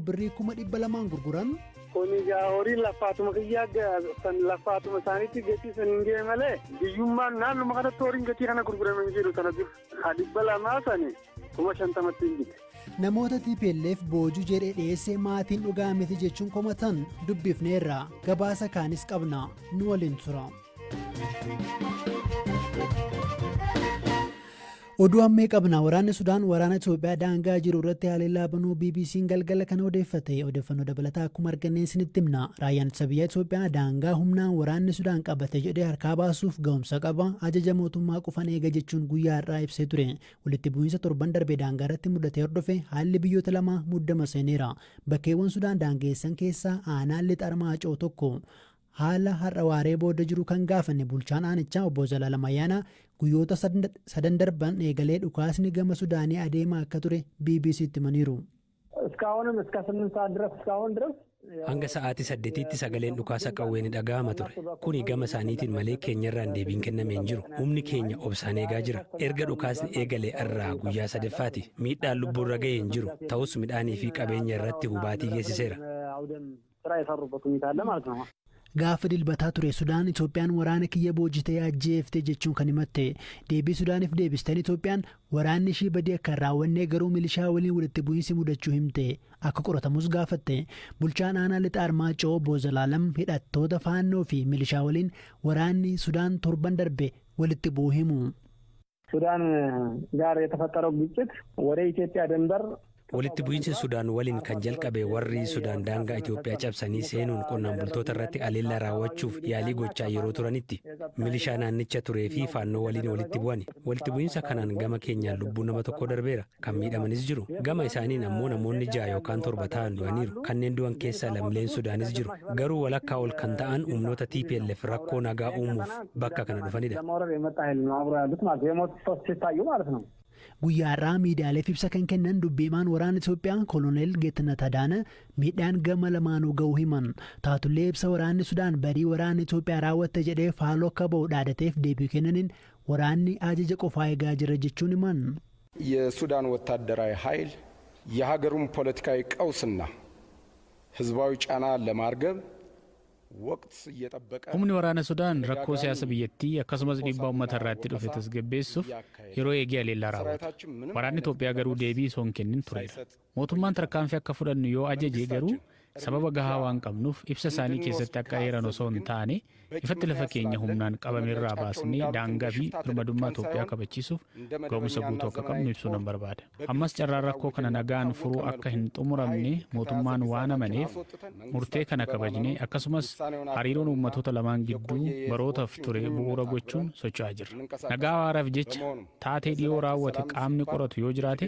Birrii 200,000 gurguran. Kun egaa horiin lafaatuma kiyyaa san lafaatuma isaaniitti gatii san hin ga'e malee biyyummaan naannuma kanatti horiin gatii kana gurgurame hin jiru kana dura. Ha 200 sani 50,000tti hin bite. Namoota TPLF boojuu jedhee dhiyeesse maatiin dhugaa miti jechuun komatan dubbifneerra. Gabaasa kaanis qabna. Nu waliin tura. Oduu ammee qabna. Waraanni Sudaan waraana Itoophiyaa daangaa jiru irratti haleellaa banuu BBC'n galgala kana odeeffate. Odeeffannoo dabalataa akkuma arganneen isinitti himna. Raayyaan ittisa biyyaa Itoophiyaa daangaa humnaan waraanni Sudaan qabate jedhee harkaa baasuuf ga'umsa qaba. Ajaja mootummaa qofan eega jechuun guyyaa har'aa ibsee ture. Walitti bu'iinsa torban darbe daangaa irratti mudate hordofe haalli biyyoota lamaa muddama seeneera. Bakkeewwan Sudaan daangeessan keessaa aanaan Lixa Armaacoo tokko. Haala har'a waaree booda jiru kan gaafanne bulchaan aanichaa obbo Zalaalam Ayyaanaa guyyoota sadan darban eegalee dhukaasni gama Sudaanii adeemaa akka ture BBC'tti himaniiru. እስካሁንም እስከ 8 ሰዓት ድረስ እስካሁን ድረስ Hanga sa'aatii 8tti sagaleen dhukaasa qawwee ni dhaga'ama ture. Kuni gama isaaniitiin malee keenyarraan deebiin kenname hin jiru. Humni keenya obsaan eegaa jira. Erga dhukaasni eegale irraa guyyaa sadaffaati. Miidhaan lubbuurra ga'e hin jiru. Ta'us midhaanii fi qabeenya irratti hubaatii geessiseera. ስራ የሰሩበት ሁኔታ አለ ማለት ነው። Gaafa Dilbataa ture Sudaan Itoophiyaan waraana kiyya boojitee ajjeefte jechuun kan himatte. Deebii Sudaaniif deebisteen Itoophiyaan waraanni ishii badii akka hin raawwannee garuu milishaa waliin walitti bu'iinsi mudachuu himte. Akka qoratamus gaafatte. Bulchaan aanaa Lixa Armaacoo obbo Zalaalam hidhattoota Faannoo fi milishaa waliin waraanni Sudaan torban darbe walitti bu'uu himu. ሱዳን ጋር የተፈጠረው ግጭት ወደ ኢትዮጵያ ድንበር Walitti bu'iinsi Sudaan waliin kan jalqabe warri Sudaan daangaa Itoophiyaa cabsanii seenuun qonnaan bultoota irratti haleellaa raawwachuuf yaalii gochaa yeroo turanitti milishaa naannicha turee fi Faannoo waliin walitti bu'ani. Walitti bu'iinsa kanaan gama keenyaan lubbuu nama tokko darbeera. Kan miidhamanis jiru. Gama isaaniin ammoo namoonni ja'a yookaan torba ta'an du'aniiru. Kanneen du'an keessaa lammiileen Sudaanis jiru. Garuu walakkaa ol kan ta'an humnoota TPLF rakkoo nagaa uumuuf bakka kana dhufanidha. ለመውረር የመጣ ኃይል ነው አብሮ ያሉት ማለት ነው። የሞቱ ሰዎች ሲታዩ ማለት ነው። Guyyaa har'aa miidiyaaleef ibsa kan kennan dubbiimaan waraana Itoophiyaa Koloneel Geetnet Adaane miidhaan gama lamaanuu ga'uu himan. Taatullee ibsa waraanni Sudaan badii waraanni Itoophiyaa raawwatte jedhee faaloo akka ba'u dhaadateef deebii kennaniin waraanni ajaja qofaa eegaa jira jechuun himan. የሱዳን ወታደራዊ ኃይል የሀገሩን ፖለቲካዊ ቀውስና ህዝባዊ ጫና ለማርገብ ወቅት እየጠበቀ Humni waraana Sudaan rakkoo siyaasa biyyattii akkasumas dhiibbaa uummata irraatti dhufe tasgabbeessuuf yeroo eegee haleellaa raawwata. Waraanni Itoophiyaa garuu deebii osoo hin kennin tureera. Mootummaan tarkaanfii akka fudhannu yoo ajaje garuu sababa gahaa waan qabnuuf ibsa isaanii keessatti akka eeran osoo hin taane ifatti lafa keenya humnaan qabamerraa baasnee daangaa fi birmadummaa Itoophiyaa kabachiisuuf ga'umsa guutuu akka qabnu ibsuu nan barbaada. Ammas carraan rakkoo kana nagaan furuu akka hin xumuramne mootummaan waan amaneef murtee kana kabajnee akkasumas hariiroon uummattoota lamaan gidduu barootaaf ture bu'uura gochuun socho'aa jirra. Nagaa waaraaf jecha taatee dhiyoo raawwate qaamni qoratu yoo jiraate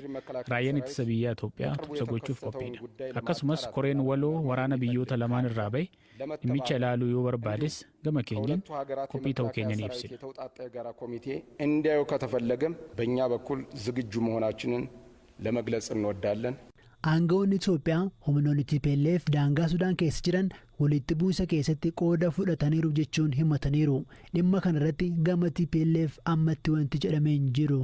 raayyaan ittisa biyyaa Itoophiyaa tumsa gochuuf qophiidha. Akkasumas koreen waloo waraana biyyoota lamaan irraa bahe dhimmicha ilaaluu yoo barbaades gama keenyan qophii ta'uu keenya ni ibsina. የተውጣጣ የጋራ ኮሚቴ እንዲያዩ ከተፈለገም በእኛ በኩል ዝግጁ መሆናችንን ለመግለጽ እንወዳለን። Aangawoonni Itoophiyaa humnoonni TPLF daangaa Sudaan keessa jiran walitti bu'insa keessatti qooda fudhataniiru jechuun himataniiru. Dhimma kanarratti gama TPLF ammatti wanti jedhamee hin jiru.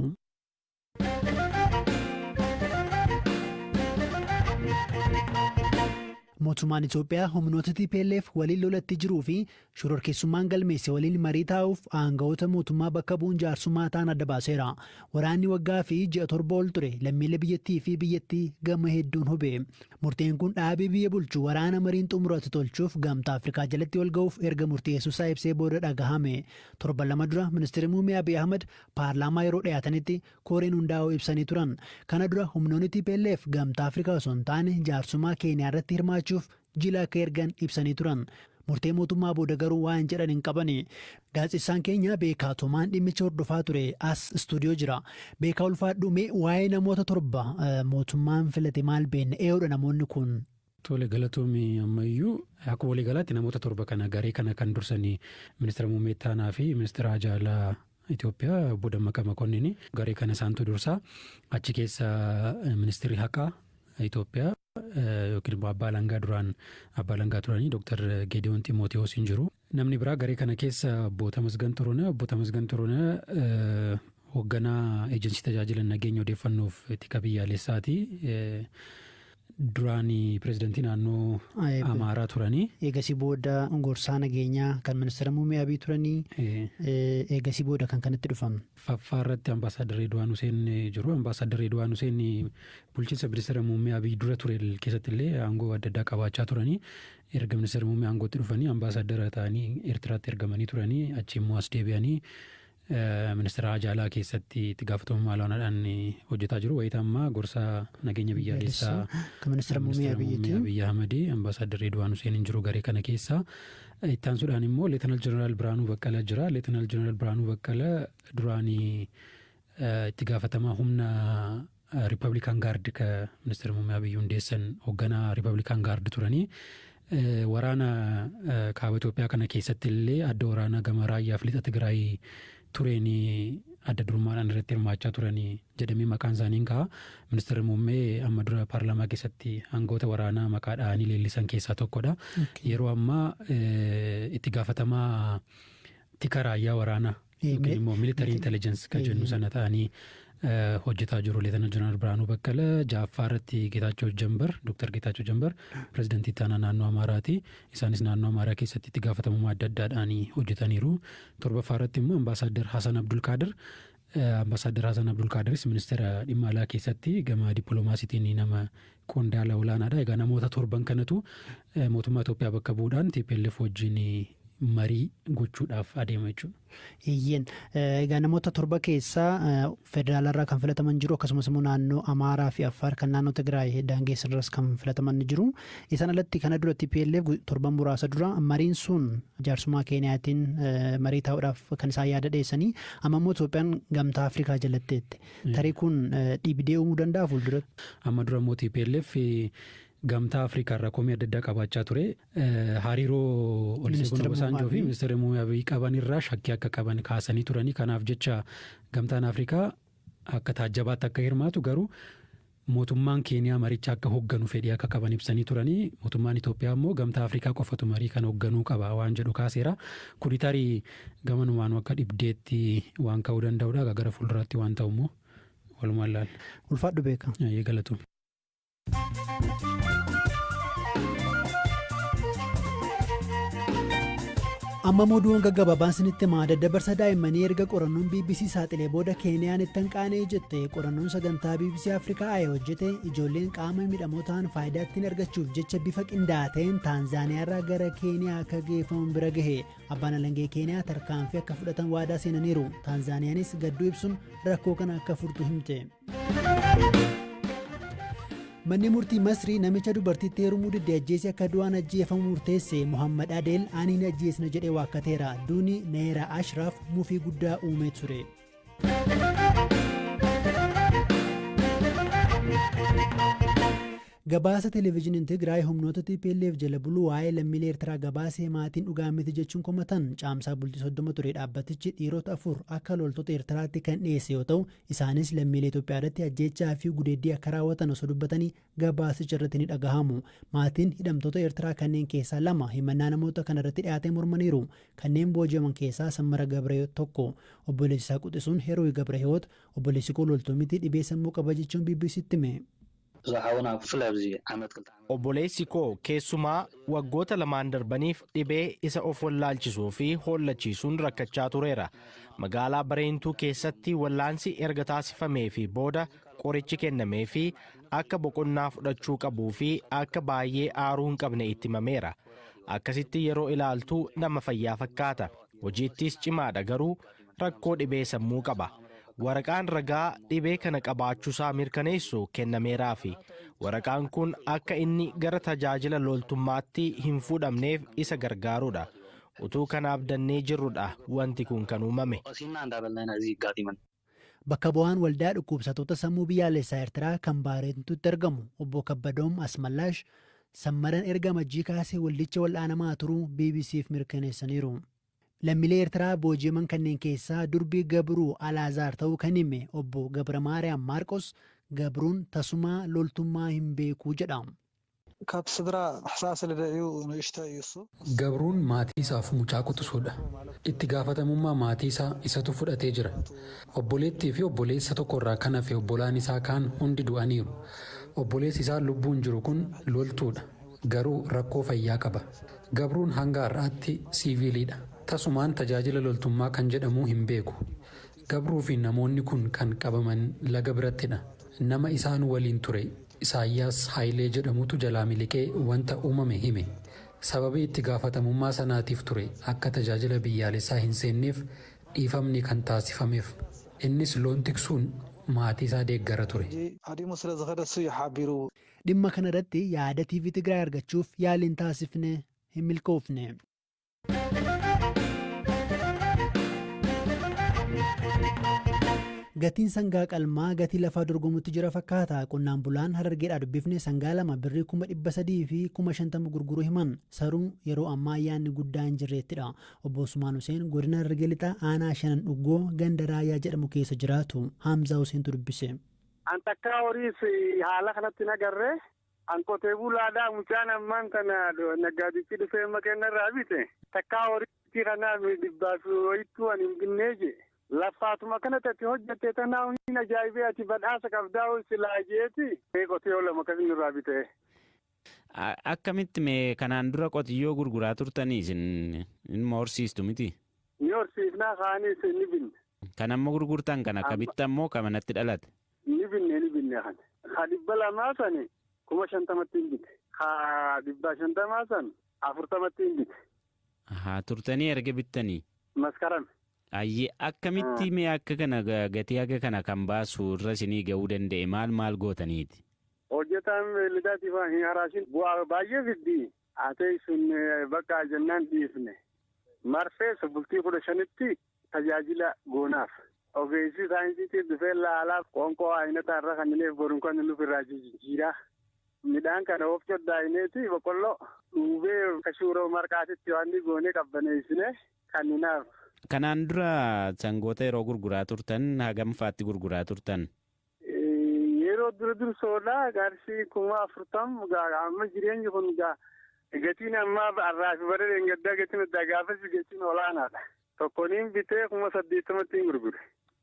Mootummaan Itoophiyaa humnoota TPLF waliin lolatti jiruu fi shororkeessummaan galmeesse waliin marii taa'uuf aangawoota mootummaa bakka bu'uun jaarsummaa ta'an adda baaseera. Waraanni waggaa fi ji'a 7 ol ture lammiilee biyyattii fi biyyattii gama hedduun hube. Murteen kun dhaabii biyya bulchu waraana mariin xumuratu tolchuuf Gamtaa Afrikaa jalatti wal ga'uuf erga murteessuusaa ibsee booda dhagahame. Torban 2 dura Ministeerri Muummee Abiy Ahmad paarlaamaa yeroo dhiyaatanitti koreen hundaa'uu ibsanii turan. Kana dura humnoonni TPLF Gamtaa Afrikaa osoo hin taane jaarsummaa Keeniyaa irratti hirmaachuuf jila akka ergan ibsanii turan. Murtee mootummaa booda garuu waan jedhan hin qabani. Gaazexeessaan keenya Beekaa Tumaan dhimmicha hordofaa ture as istuudiyoo jira. Beekaa, ulfaadhu, mee waa'ee namoota torba mootummaan filate maal beekna? Eeyoodha namoonni kun? Tole, galatoomii. Ammayyuu akkuma waliigalaatti namoota torba kana, garee kana kan dursanii ministeera muummee ittaanaa fi ministeera haajaa Itoophiyaa obbo Dammaqaa Mokonnin, garee kana isaantu dursaa. Achi keessa ministeerri haqaa Itoophiyaa yookiin immoo abbaa alangaa, duraan abbaa alangaa turanii, Dr. Geediyoon Ximootewoos hin jiru. Namni biraa garee kana keessa obbo Tamasgan Xurunee. Obbo Tamasgan Xurunee hoogganaa eejensii tajaajila nageenya odeeffannoof tika biyyaalessaati. Duraan pireezidantii naannoo Amaaraa turanii. Eegasii booda gorsaa nageenyaa kan ministeera muummee Abiy turanii. Eegasii booda kan kanatti dhufan. Faffaa irratti Ambaasaadar Reedwaan Huseen jiru. Ambaasaadar Reedwaan Huseen bulchiinsa ministeera muummee Abiy dura ture keessatti illee aangoo adda addaa qabaachaa turanii. Erga ministeera muummee aangootti dhufanii ambaasaadara ta'anii Eertiraatti ergamanii turanii, achi immoo as deebi'anii ministeera Haajaa keessatti itti gaafatamummaa olaanaadhaan hojjetaa jiru. Wayita ammaa gorsaa nageenya biyyaalessaa kan ministeera muummee Abiyyiiti. Abiy Ahmad, Ambaasaadar Reedwaan Huseen hin jiru garee kana keessa. Itti aansuudhaan immoo Leetanaal Jeneraal Biraanuu Baqqalaa jira. Leetanaal Jeneraal Biraanuu Baqqalaa duraanii itti gaafatamaa humna Republican Guard ka ministeera muummee Abiy hundeessan, hoogganaa Republican Guard turanii. Waraana kaaba Itoophiyaa kana keessatti illee adda waraanaa gama raayyaa fi lixa Tigraay tureen adda durummaadhaan irratti hirmaachaa turanii jedhamee maqaan isaanii ka'a. Ministeerri muummee amma dura paarlaamaa keessatti aangoota waraanaa maqaa dhahanii leellisan keessaa tokkodha. Yeroo ammaa itti gaafatamaa tika raayyaa waraanaa yookiin immoo military intelligence kan jennu sana ta'anii hojjetaa jiru. Leetana Jeneraal Biraanuu Baqqala. Ja'affaa irratti Geetaachoo Jambar, Dooktar Geetaachoo Jambar, pireezidantii itti aanaa naannoo Amaaraati. Isaanis naannoo Amaaraa keessatti itti gaafatamummaa adda addaadhaan hojjetaniiru. Torbaffaa irratti immoo Ambaasaadar Hasan Abdulqaadir. Ambaasaadar Hasan Abdulqaadiris ministeera dhimma alaa keessatti gama dippiloomaasiitiin nama qondaala olaanaadha. Egaa namoota torban kanatu mootummaa Itoophiyaa bakka bu'uudhaan TPLF wajjin marii gochuudhaaf adeema jechuudha. Eeyyeen, egaa namoota torba keessaa federaalarraa kan filataman jiru, akkasumas immoo naannoo Amaaraa fi Affaar kan naannoo Tigraay daangeessarras kan filataman ni jiru. Isaan alatti kana dura TPLF torban muraasa dura mariin sun jaarsummaa Keeniyaatiin marii taa'uudhaaf kan isaan yaada dhiyeessanii, amma immoo Itoophiyaan Gamtaa Afrikaa jalatteetti. Tarii kun dhibdee uumuu danda'a fuulduratti? Amma dura immoo TPLF Gamtaa Afrikaa irraa komii adda addaa qabaachaa ture. Hariiroo Olusegun Obasanjoo fi ministeera muummee Abiy qaban irraa shakkii akka qaban kaasanii turanii. Kanaaf jecha Gamtaan Afrikaa akka taajjabaatti akka hirmaatu, garuu mootummaan Keeniyaa maricha akka hoogganu fedhii akka qaban ibsanii turanii. Mootummaan Itoophiyaa immoo Gamtaa Afrikaa qofatu marii kan hoogganuu qaba waan jedhu kaaseera. Kuni tarii gamanumaan akka dhibdeetti waan ka'uu danda'udha. Gara fuulduraatti waan ta'u immoo walumaan laalla. Ulfaadhu beeka. Galatu. Amma oduun gaggabaabaan sinitti himaa. Daddabarsa daa'immanii erga qorannoon BBC saaxilee booda Keeniyaan itti hanqaanee jette. Qorannoon sagantaa BBC Afrikaa Eye hojjete ijoolleen qaama miidhamoo ta'an faayidaa ittiin argachuuf jecha bifa qindaa'aa ta'een Taanzaaniyaarraa gara Keeniyaa akka geeffaman bira gahe. Abbaan alangee Keeniyaa tarkaanfii akka fudhatan waadaa seenaniiru. Taanzaaniyaanis gadduu ibsuun rakkoo kana akka furtu himte. Manni murtii Masrii namicha dubartiitti heerumuu didde ajjeese akka du'aan ajjeefamu murteesse. Muhammad Adeel ani hin ajjeesne jedhee waakkateera. Duuni Neera Ashraaf mufii guddaa uumee ture. Gabaasa Televezyiiniin Tigraay humnoota TPLF jala buluu waa'ee lammiilee Eertiraa gabaasee maatiin dhugaa miti jechuun komatan. Caamsaa bultii 30 ture dhaabbatichi dhiirota afur akka loltoota Eertiraatti kan dhiyeesse yoo ta'u, isaanis lammiilee Itoophiyaa irratti ajjeechaa fi gudeeddii akka raawwatan osoo dubbatanii gabaasicha irratti ni dhagahamu. Maatiin hidhamtoota Eertiraa kanneen keessaa lama himannaa namoota kana irratti dhiyaatee mormaniiru. Kanneen booji'aman keessaa Sammara Gabree tokko. Obboleessi isaa quxisuun Heruuy Gabrahiwoot "Obboleessi koo loltuu miti, dhibee sammuu qaba" jechuun BBCtti hime. Obboleessi koo keessumaa waggoota 2n darbaniif dhibee isa of wallaalchisuu fi hollachiisuun rakkachaa tureera. Magaalaa Bareentuu keessatti wallaansi erga taasifamee fi booda qorichi kennamee fi akka boqonnaa fudhachuu qabuu fi akka baay'ee aaruu hin qabne itti himameera. Akkasitti yeroo ilaaltu nama fayyaa fakkaata. Hojiittis cimaadha, garuu rakkoo dhibee sammuu qaba. Waraqaan ragaa dhibee kana qabaachuusaa mirkaneessu kennameeraafi. Waraqaan kun akka inni gara tajaajila loltummaatti hin fuudhamneef isa gargaarudha. Utuu kana abdannee jirrudha wanti kun kan uumame. Bakka bu'aan waldaa dhukkubsattoota sammuu biyyaalessaa Eertiraa kan Baarentuutti argamu obbo Kabbadoom Asmallaash Sammaran erga Amajjii kaasee waldicha wal'aanamaa turuu BBCf mirkaneessaniiru. Lammiilee Eertiraa booji'aman kanneen keessaa durbi Gabruu Alaazaar ta'uu kan hime obbo Gabra Maariyaam Maarqos, Gabruun tasumaa loltummaa hin beeku jedha. ካብ ስድራ ሕሳስ ልደ እዩ፣ ንእሽተይ እዩ እሱ። Gabruun maatii isaaf mucaa quxisuudha. Itti gaafatamummaa maatii isaa isatu fudhatee jira. Obboleettii fi obboleessa tokko irraa kan hafe obbolaan isaa kaan hundi du'aniiru. Obboleessi isaa lubbuun jiru kun loltuudha. Garuu rakkoo fayyaa qaba. Gabruun hanga har'aatti siiviiliidha. Tasumaan tajaajila loltummaa kan jedhamu hin beeku. Gabruu fi namoonni kun kan qabaman laga birattidha. Nama isaan waliin ture Isaayyaas Haayilee jedhamutu jalaa miliqee wanta uumame hime. Sababii itti gaafatamummaa sanaatiif ture akka tajaajila biyyaalessaa hin seenneef dhiifamni kan taasifameef. Innis loon tiksuun maatii isaa deeggara ture. ሃዲሙ ስለ ዝኸደ እሱ እዩ ሓቢሩ። Dhimma kana irratti yaada TV Tigraay argachuuf yaaliin taasifne hin milkoofne. Gatiin sangaa qalmaa gatii lafaa dorgomutti jira fakkaata. Qonnaan bulaan Harargeedhaa dubbifne sangaa lama birrii 350,000 gurguruu himan. Saruun yeroo ammaa ayyaanni guddaa hin jirreettidha. Obbo Usmaan Hussein godina Harargee Lixaa aanaa Shanan Dhuggoo ganda Raayyaa jedhamu keessa jiraatu. Haamzaa Huseentu dubbise. An takkaa horiis haala kanatti nagarree an qotee bulaadhaa mucaan ammaan kana naggaadichi dhufee makeenna bite takkaa horii kanaa dhibbaaf wayittuu ani hin binnee je. Laffaatuma kanatti ati hojjatte tanaa hin ajaa'ibee ati badhaasa qabdaa silaa jeeti. Qotee lama akkas nurraa bite. Akkamitti mee kanaan dura qotiyyoo gurguraa turtanii isin ilma horsiistu miti? Ni horsiifnaa kaanis ni binne. Kan amma gurgurtan kana akkamitti ammoo kan manatti dhalate? Ni binne ni binne kan. Ka 200 sani 50,000tti hin bite. Ka 150 san 40tti hin bite. Haa turtanii erga bittanii? Maskarame. Ayyee akkamitti mee akka kana gatii akka kana kan baasu irra isinii ga'uu danda'e maal maal gootaniiti? Hojjetaan beelladaatiif hin haraashin bu'aa baay'ee fiddi. Atee sun bakka jennaan dhiifne. Marfees bultii 15tti tajaajila goonaaf. Ogeessi saayinsiitiin dhufee laalaa qoonqoo ayinataa irra kan inni boruun kan inni ofirraa jijjiiraa. Midhaan kana of coddaa'ineeti boqqolloo dhuubee kashuuroo marqaatitti waan goonee qabbaneessine kanninaaf. Kanaan dura sangoota yeroo gurguraa turtan hagam faatti gurguraa turtan? Yeroo dura dursoodha qarshii 40,000 amma jireenyi kun gatiin ammaa har'aa fi bara dheengaddaa gatiin addaa gaafas gatiin olaanaadha. Tokkoniin bitee 80,000tti hin gurgure.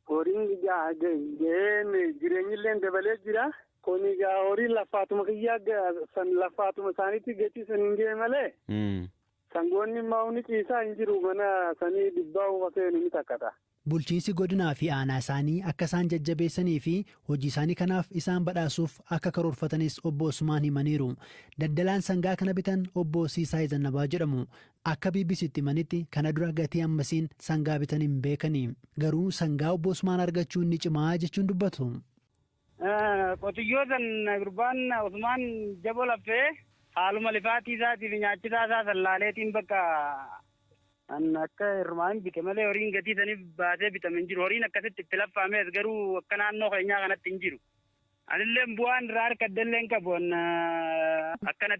Horiin gaheen jireenyillee dabalee jira. Kun egaa horii laffaatuma kiyyaa san laffaatuma isaaniitti gatii san hin ga'e malee. Sangoonni immoo ciisaa hin jiru mana sanii dhibbaa uffate ni takkata. Bulchiinsi godinaa fi aanaa isaanii akka isaan jajjabeessanii fi hojii isaanii kanaaf isaan badhaasuuf akka karoorfatanis obbo Usmaan himaniiru. Daldalaan sangaa kana bitan obbo Siisaay Zannabaa jedhamu. Akka BBCtti himanitti kana dura gatii ammasiin sangaa bitan hin beekani. Garuu sangaa obbo Usmaan argachuun ni cimaa jechuun dubbatu. Qotiyyoo san gurbaan Usmaan jaboo laffee haaluma lifaatii isaatiif nyaachisaa isaa sallaaleetiin bakka an akka hirmaan bite malee horiin gatii saniif baasee bitame hin jiru. Horiin akkasitti itti laffaames garuu akka naannoo keenyaa kanatti hin jiru. Anillee bu'aan irraa harka addallee hin qabu. Akkanatti.